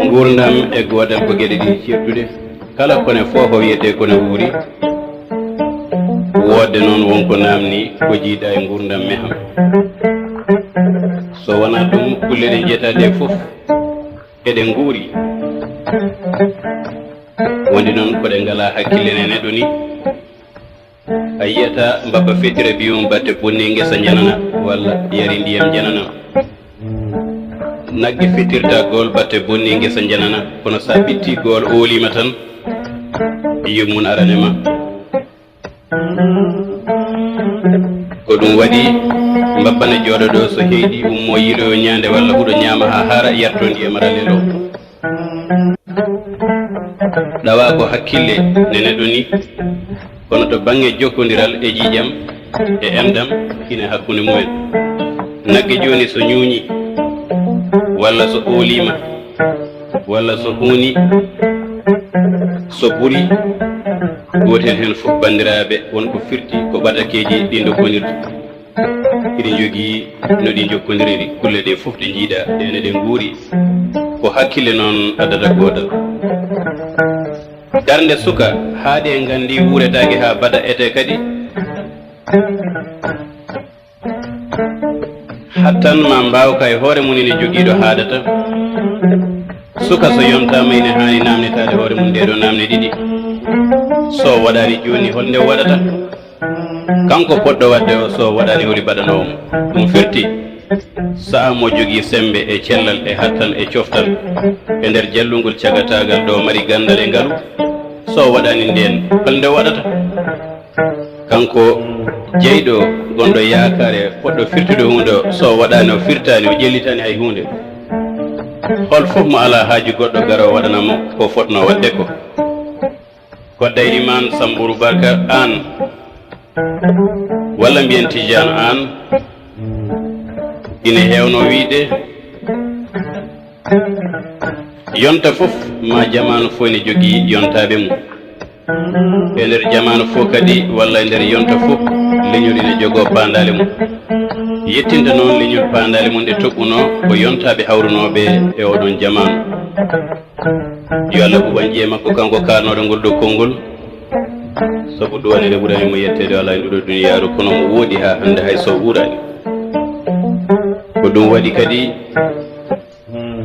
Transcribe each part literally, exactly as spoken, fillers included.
Nguurndam e goodal ko geɗe ɗiɗi ceertuɗe. Kala kone fof o wiyetee kone wuuri. Woodde noon won ko naamni ko jiidaa e nguurndam meham. So wonaa ɗum, kulle ɗe njiyataa ɗe fof eɗe nguuri. Wondi noon ko ɗe ngalaa hakkille ne neɗɗo ni. A yiyata mbabba fettira biyum batte bonni ngesa njanana walla yari ndiyam njanana. Nagge fettirta gool batte bonni ngesa njanana, kono sa ɓitti gool oolima tan, yummun arane ma. Ko ɗum waɗi mbabba ne jooɗo ɗo, so heyɗi ummo yiloyo ñaande walla huɗo ñaama ha haara, yatto ndiyam arane ɗo. Ɗawa ko hakkille ne neɗɗo ni, kono to baŋŋe jokkondiral e ƴiiƴam e enɗam ine hakkunde mumen. Nagge jooni so ñuuñi, walla so ooliima, walla so huuni, so buri, gootel heen fof, banndiraaɓe, won ko firti ko ɓatakeeji ɗi ndokkondirta. Hiɗi njogii no ɗi njokkondiriri, kulle ɗe fof ɗe njiiɗa, ɗe ne ɗe nguuri. Ko hakkille noon addata goodal. Darnde suka, haa ɗe nganndi wuuretaake haa bada ete kadi. Hattan ma mbaawka e hoore mum ene jogiiɗo haadata. Suka so yontaama ene haani naamnitaade hoore mum ɗee ɗoo naamne ɗiɗi. So o waɗaani jooni, hol nde o waɗata? Kanko poɗɗo waɗde o, so waɗaani holi baɗanoowo mo? Ɗum firti, sa'a mo jogii semmbe e cellal e hattan e coftal e nder jallungol cagataagal ɗo mari ganndal e ngalu, so waɗaani ndeen, hol nde waɗata? Kanko jeyɗo gonɗo yaakaare poɗɗo firtude huunde o, so waɗaani o firtaani, o ƴellitaani hay huunde. Hol fof mo alaa haaju goɗɗo garoo waɗana mo ko fotnoo waɗde ko. Kodda Ilimaan Sambuuru Barka aan, walla mbiyen Tijaan aan, ine heewnoo wiyde, yonta fof ma jamaanu fof ene jogii yontaaɓe mum. E nder jamaanu fof kadi, walla e nder yonta fof, leñol ene jogoo paandaale mum. Yettinta noon leñol paandaale mum ɗe toɓɓunoo ko yontaaɓe hawrunooɓe e oɗon jamaanu. Yo Allah ɓuɓan ƴiye makko, kanko kaarnooɗo ngol ɗo konngol. Sabu duwaneede ɓurani mo yetteede alaa e nduɗo duniyaaru, kono mo woodi haa hannde hay so wuuraani. Ko ɗum waɗi kadi,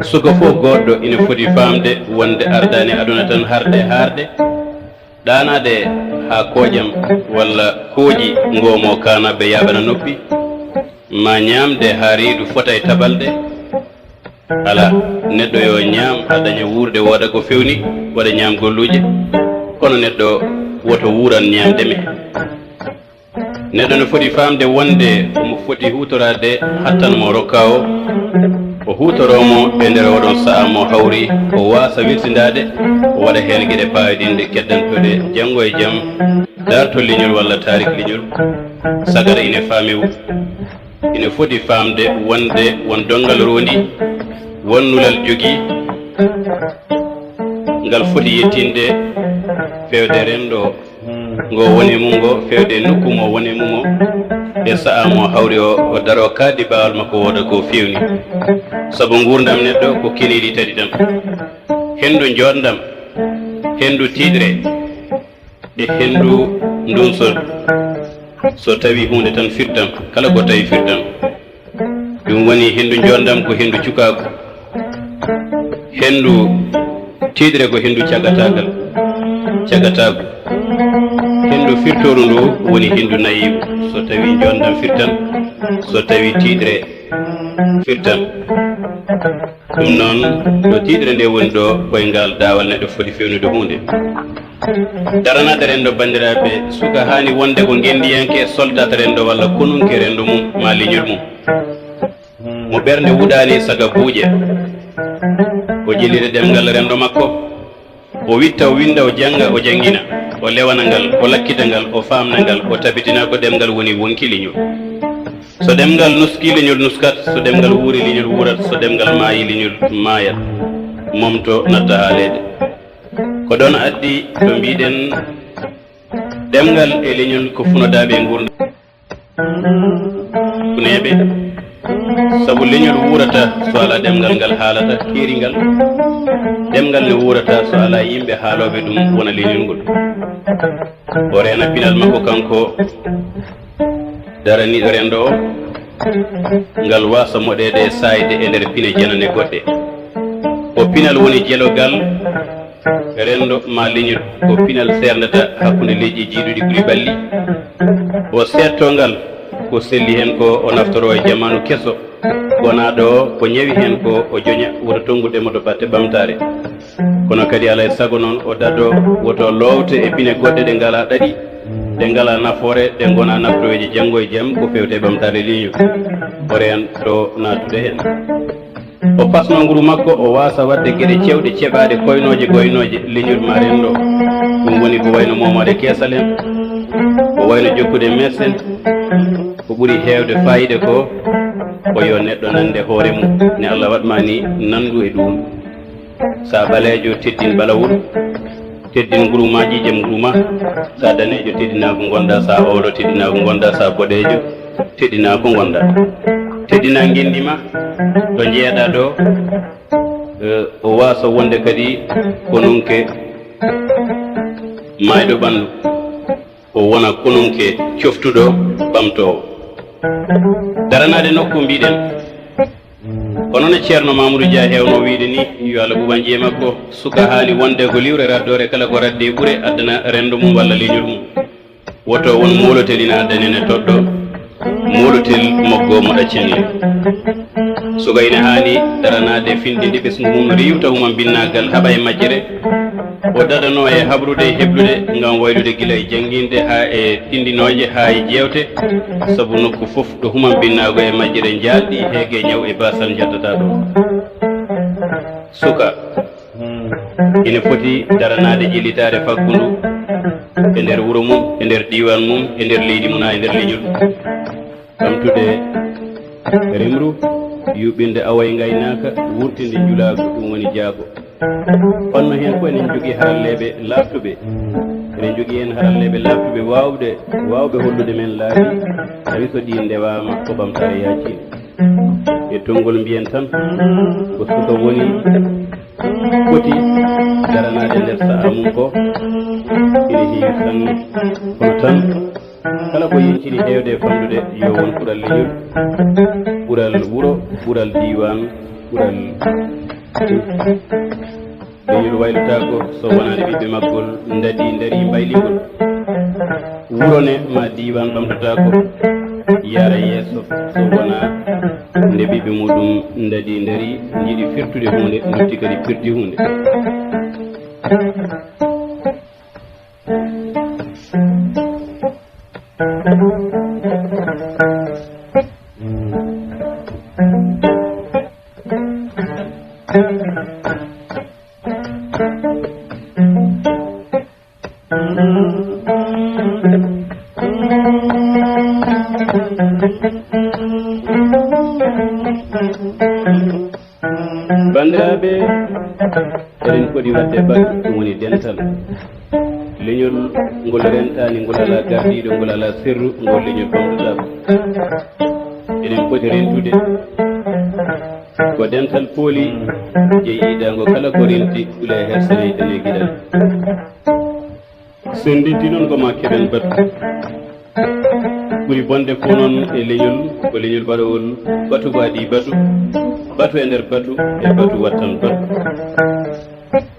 suka fof goɗɗo ina foti faamde wonde ardaani aduna tan harde haarde, ɗaanaade haa kooƴam walla kooƴi ngoomoo kaanaaɓe yaaɓana noppi, ma ñaamde haa reedu fota e tabalde. Alaa, neɗɗo yo ñaam, a daña wuurde, wooda ko fewni, waɗa ñaam golluuje. Kono neɗɗo woto wuuran ñaamde me. Neɗɗo no foti faamde wonde omo foti huutoraade hattan mo rokka o, o huutoroo mo e nder oɗon sa'a mo hawri, o waasa wirsindaade, o waɗa heen geɗe paayodinɗe keddantooɗe janngo e jam, daartol leñol walla taarik leñol, sagara ine faami Ina foti faamde wonde won donngal roondi, won nulal jogii, ngal foti yettinde feewde renndo ngo woni mum ngo, feewde nokku mo woni mum o, e sa'a mo hawri o, o daroo kaadi baawal makko wooda ko feewni. Sabu nguurndam neɗɗo ko keneeli tati tan, henndu njooɗndam, henndu tiiɗre, e henndu ndun so, so tawi huunde tan firtan, kala ko tawi firtan. Ɗum woni henndu njooɗndam ko henndu cukaagu, henndu tiiɗre ko henndu cagataagal, cagataagu, henndu firtooru ndu woni henndu nayiigu, so tawi njooɗndam firtan, so tawi tiiɗre firtan. Ɗum noon, ɗo tiiɗre nde woni ɗo, koye ngaal daawal neɗɗo foti fewnude huunde. Daranaade renndo, banndiraaɓe, suka haani wonde ko ngenndiyanke soltata renndo walla konunke renndo mum maa leñol mum. Mo ɓernde wuɗaani saga buuƴa, o ƴellita ɗemngal renndo makko. O witta, o winnda, o jannga, o janngina, o lewana ngal, o lakkita ngal, o faamna ngal, o tabitina ko ɗemngal woni wonki leñol. So ɗemngal nuskii, leñol nuskat, so ɗemngal wuurii, leñol wuurat, so ɗemngal maayii, leñol maayat. Momto natta haaleede. Ko ɗoon addi to mbiiɗen ɗemngal e leñol ko funodaaɓe e nguurndam. Funeeɓe Sabu leñol wuurata so alaa ɗemngal ngal haalata keeringal. Ɗemngal ne wuurata so alaa yimɓe haalooɓe ɗum wona leñol ngol. O reena pinal makko kanko daraniiɗo renndo o, ngal waasa moɗeede e saayde e nder pine janane goɗɗe. O pinal woni jelogal renndo ma leñol, ko pinal seernata hakkunde leƴƴi jiiduɗi ɓuri balli. O seedto ngal ko selli heen ko o naftoro e jamaanu keso, wonaa ɗo ko ñawi heen ko o joña woto tonngu ɗe moto batte ɓamtaare. Kono kadi alaa e sago noon o dado woto loowte e pine goɗɗe ɗe ngalaa ɗaɗi, ɗe ngalaa nafoore, ɗe ngonaa naftoweeje janngo e jam ko feewte e ɓamtaare leñol. O reen ɗo naatude heen. O pasno nguru makko, o waasa waɗde geɗe cewɗe ceɓaaɗe koynooje goynooje leñol ma renndo. Ɗum woni ko wayno moomaade keesal en, ko wayno jokkude mees en. Ko ɓuri heewde faayiida ko, ko yo neɗɗo nannde hoore mum, ne Allah waɗ ma ni nanndu e ɗum. Sa ɓaleejo, teddin ɓalawol, teddin nguru ma, ƴiiƴam nguru ma. Sa daneejo, teddina ko ngonɗa. Sa oolo, teddina ko ngonɗa. Sa boɗeejo, teddina ko ngonɗa. Teddina ngenndi ma, to njeeɗa ɗo. Eh, o waasa wonde kadi konunke maayɗo ɓanndu, o wona konunke coftuɗo ɓamtoowo. Daranaade nokku mbiɗen, kono no Ceerno Mamadou Dia heewno wiyde ni, yo Allah ɓuuɓan ƴiye makko, suka haani wonde ko liwre raddoore kala ko raddi e ɓure addana renndo mum walla leñol mum. Woto won moolotel ina addane ne toɗɗo, moolotel moggo mo ɗaccani. Suka ina haani daranaade findinde ɓesngu mum, riiwta human binnaagal, haɓa e majjere. O dadanoo e habrude e heblude ngam waylude gila e jannginde haa e tindinooje haa e jeewte, sabu nokku fof ɗo human binnaago e majjere njaalɗi heege ñaw e baasal njattataa ɗo. Suka ina foti daranaade ƴellitaare faggundu e nder wuro mum, e nder diiwaan mum, e nder leydi mum, haa e nder leñol mum. Ɓamtude remru, yuɓɓinde awo e ngaynaaka, wurtinde njulaagu, ɗum woni jaago. Fannu heen fof eɗen njogii haralleeɓe laaɓtuɓe. Eɗen njogii heen haralleeɓe laaɓtuɓe waawɓe, waawɓe hollude men laabi, tawi so ɗiin ndewaama ko ɓamtaare yaajiinde. E tonngol mbiyen tan, ko suka woni foti daranaade nder sahaa mum ko ina heewi sanne. Kono tan, kala ko yeñcini heewde e famɗude, yo won ɓural leñol, ɓural wuro, ɓural diiwaan, ɓural. Leñol waylotaako so wonaani ɓiɓɓe maggol ndadii, ndarii, mbaylii ngol. Wuro ne ma diiwaan ɓamtotaako yaara yeeso so wonaa nde ɓiɓɓe muɗum ndadii, ndarii, njiɗi firtude huunde, ndotti kadi firti huunde. Banndiraaɓe, eɗen poti waɗde batu, ɗum woni dental. Leñol ngol rentaani, ngol alaa gardiiɗo, ngol alaa sirru, ngol leñol ɓamtotaako. Eɗen poti rentude ko dental pooli, jeyiiɗaango kala ko renti, ɓula e hersere e dane giɗal. Sen ndinti noon ko ma keɓen batu. Ɓuri bonde fof noon e leñol, ko leñol baɗowol batu ko adii batu, batu e nder batu, e batu wattan batu.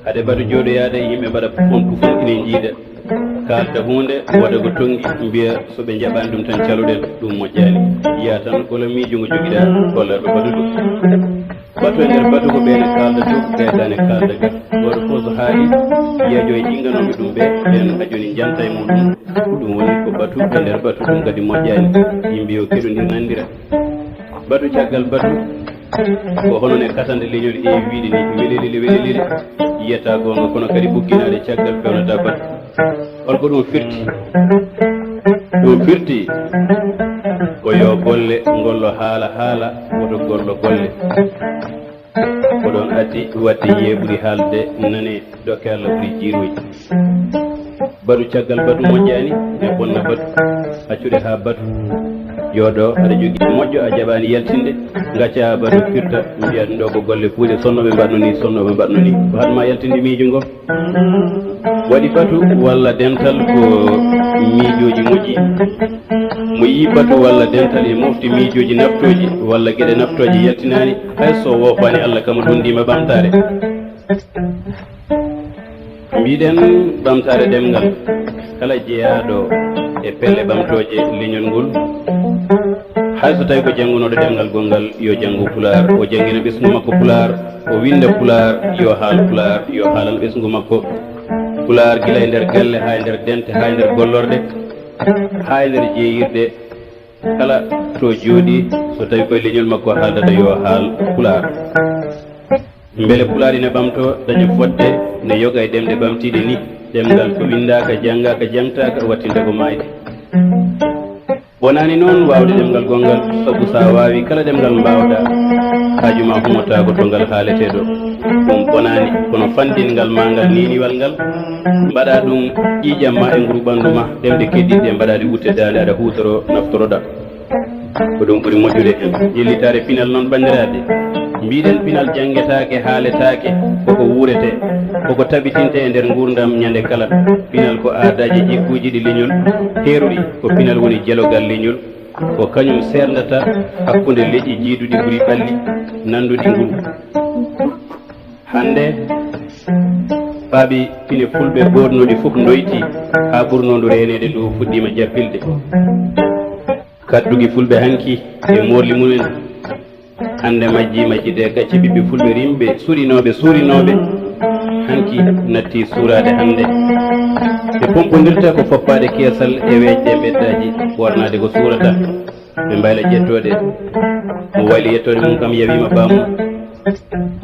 Hade batu jooɗoyaade, yimɓe mbaɗa pufon pufon ine njiida, kaalda huunde, waɗa ko tonngi, mbiya so ɓe njaɓaani ɗum tan caloɗen, ɗum moƴƴaani. Yiya tan golo mi junngo jogiɗaa, gollaaɗo batu ɗum. Batu e nder batu ko ɓe ne kaalda dow, ɓe ka ne kaalda ga. Gooto fof so haali, yiya joyi ƴinnganooɓe ɗum ɓe, ɓeen ha jooni njanta e muɗum. Ɗum woni ko batu e nder batu, ɗum kadi moƴƴaani. Yimɓe yo keɗondir nanndira. Batu caggal batu, ko hono ne katande leñol heewi wiide ni, welelele, welelele. Yiyata goonga, kono kadi ɓugginaade caggal fewnata batu. Hol ko ɗum firti? Ɗum firti ko yo golle ngollo haala haala, woto gollo golle. Ko ɗoon addi waɗde yiye ɓuri haalde nane, dokke Allah ɓuri jiiruuji. Batu caggal batu moƴƴaani, ne bonna batu, accude haa batu. Jooɗo, aɗa jogii moƴƴo, a jaɓaani yaltinde, ngacca batu firta, mbiya ɗum ɗo ko golle puuɗe, sonnooɓe mbaɗno ni, sonnooɓe mbaɗno ni. Ko haɗ ma yaltinde miijo ngo. Waɗi batu walla dental ko miijooji moƴƴi. Mo yii batu walla dental e mofti miijooji naftooji walla geɗe naftooje yaltinaani, hay so woofaani Allah kama ɗum ndima ɓamtaare. Mbiɗen ɓamtaare ɗemngal, kala jeyaaɗo e pelle ɓamtooje leñol ngol, hay so tawi ko janngunooɗo ɗemngal gonngal, yo janngu Pulaar, o janngina ɓesngu makko Pulaar, o winnda Pulaar, yo haal Pulaar, yo haalal ɓesngu makko Pulaar, gila e nder galle, haa e nder dente, haa e nder gollorɗe, haa e nder jeeyirɗe, kala to jooɗi, so tawi koye leñol makko haaldata, yo haal Pulaar. Mbele Pulaar ina ɓamtoo, daña fotde no yoga e ɗemɗe ɓamtiiɗe ni, ɗemngal ko winndaaka, janngaaka, jangtaaka, wattinte ko maayde. Bonaani noon waawde ɗemngal gonngal, sabu so a waawi kala ɗemngal mbaawɗaa, haaju ma humotaako to ngal haaletee ɗo. Ɗum bonaani, kono fanɗinngal ma ngal, neeniwal ngal, mbaɗaa ɗum ƴiiƴam ma e nguru ɓanndu ma, ɗemɗe keddiiɗe ɗe mbaɗaa ɗe wutte daande, aɗa huutoroo, naftoroɗaa. Ko ɗum ɓuri moƴƴude heen. Ƴellitaare pinal noon, banndiraaɓe. Mbiɗen pinal janngetaake, haaletaake, koko wuuretee, koko tabitintee e nder nguurndam ñande kala. Pinal ko aadaaji, jikkuuji ɗi leñol heerori, ko pinal woni jelogal leñol, ko kañum seerndata hakkunde leƴƴi jiiduɗi ɓuri ɓalli, nannduɗi nguru. Hannde, paabi pine fulɓe goodnooɗi fof ndoyti, haa ɓurnoo ndu reeneede ndu fuɗɗiima jappilde. Kaddugi fulɓe hanki e moorli mumen, hannde majji, majji ɗe gacce ɓiɓɓe fulɓe rimɓe, surinooɓe, suurinooɓe, hanki natti suuraade hannde. Ɓe pompondirta ko foppaade keesal e weeƴde mbeddaaji, ɓoornaade ko suurata. Ɓe mbayla ƴettoode. Mo wayli yettoode mum kam yawiima baamum.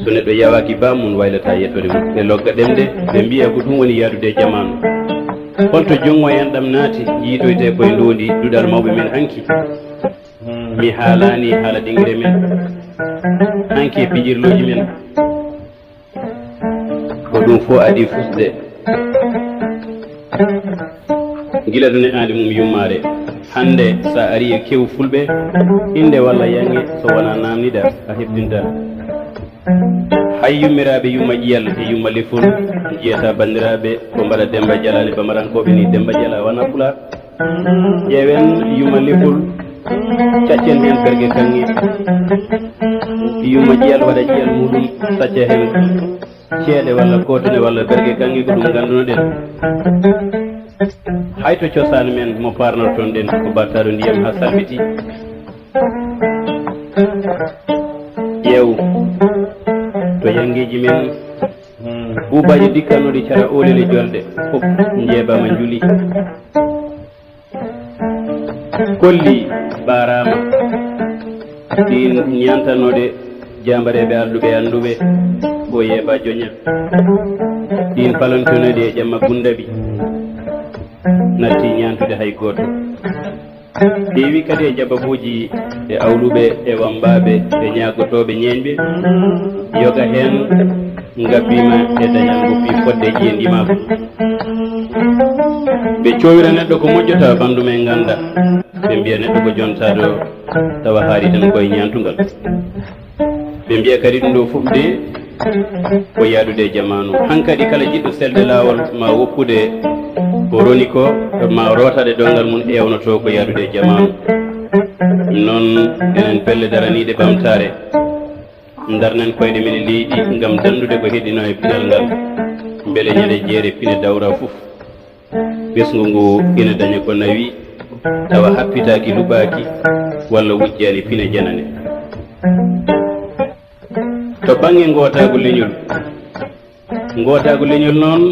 So neɗɗo yawaaki baamum, waylataa yettoode mum. Ɓe logga ɗemɗe, ɓe mbiya ko ɗum woni yahdude e jamaanu. Holto junngo en ɗam naati, yiitoytee koye ndoondi duɗal mawɓe men hanki. Mi haalaani haala dingire men, hanki e pijirlooji men. Ko ɗum fof adii fusde. Gila ɗo ne'aade mum yummaare. Hannde, so a arii e kewu fulɓe, innde walla yaŋe, so wonaa naamnida, a heɓtintaa. Hay yummiraaɓe yumma ƴiyal e yumma lefol, njiyata banndiraaɓe ko mbaɗa Demmba Jalaani Bamarankooɓe ni, Demmba Jala wona Pulaar. Ƴeewen yumma lefol, caccen heen berge kaŋŋe. Yumma ƴiyal waɗa ƴiyal muɗum, sacca heen ceeɗe walla kootone walla berge kaŋŋe, ko ɗum ngannduno-ɗen. Hay to cosaan men mo paarnorton ɗen ko battaaɗo ndiyam haa salmiti. Ƴeew to yanngeeji men, buubaaji dikkannooɗi cara oolel e jolde, fof njeebaama njuli. Kolli baaraama ɗiin ñaantanooɗe jaambareeɓe alɗuɓe annduɓe ko yeeba joña. Ɗiin palontonooɗi e jamma Gundami natti ñaantude hay gooto. Ɓeewi kadi e jababuuji e awluɓe e wammbaaɓe e ñaagotooɓe ñeeñɓe, yoga heen ngabbiima e dañal ngoppi fodde ƴiye ndimaagu. Ɓe coowira neɗɗo ko moƴƴo tawa banndum en ngannda. Ɓe mbiya neɗɗo ko jontaaɗo tawa haari tan koye ñaantungal. Ɓe mbiya kadi ɗum ɗo fof de ko yaadude e jamaanu. Hankadi kala jiɗɗo selde laawol ma woppude ko roni ko, ma rootaade donngal mum, eewnoto ko yaadude e jamaanu. Ɗum noon, enen pelle daraniiɗe ɓamtaare, ndarnen koyɗe men e leydi ngam danndude ko heddino e pinal ngal, mbele ñande jeere pine dawra fof. Ɓesngu ngu ina daña ko nawi, tawa happitaaki, luɓaaki, walla wujjaani pine janane. To bannge ngootaagu leñol, ngootaagu leñol noon,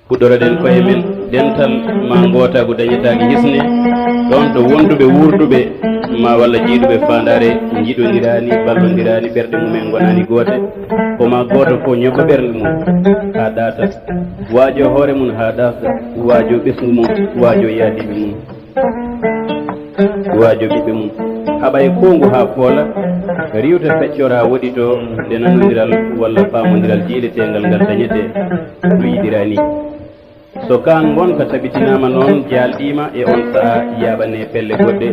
huɗoroɗen koye men, dental ma ngootaagu dañataake hisne, ɗoon ɗo wonduɓe wuurduɓe ma walla jeyduɓe faandaare njiɗondiraani, ballondiraani, ɓerɗe mumen ngonaani goote, ko ma gooto fof ñoɓɓa ɓernde mum haa ɗaata. Waajo hoore mum haa ɗaasɗa, waajo ɓesngu mum, waajo yaadiiɓe mum, waajo ɓiɓɓe mum. Haɓa e koongu haa foola, riiwta feƴƴora woɗɗitoo nde nanondiral walla faamondiral jiileteengal ngal dañetee no yiɗiraa nii. So kaa ngonka tabitinaama noon, jaalɗiima e oon sahaa, yaaɓanee pelle goɗɗe.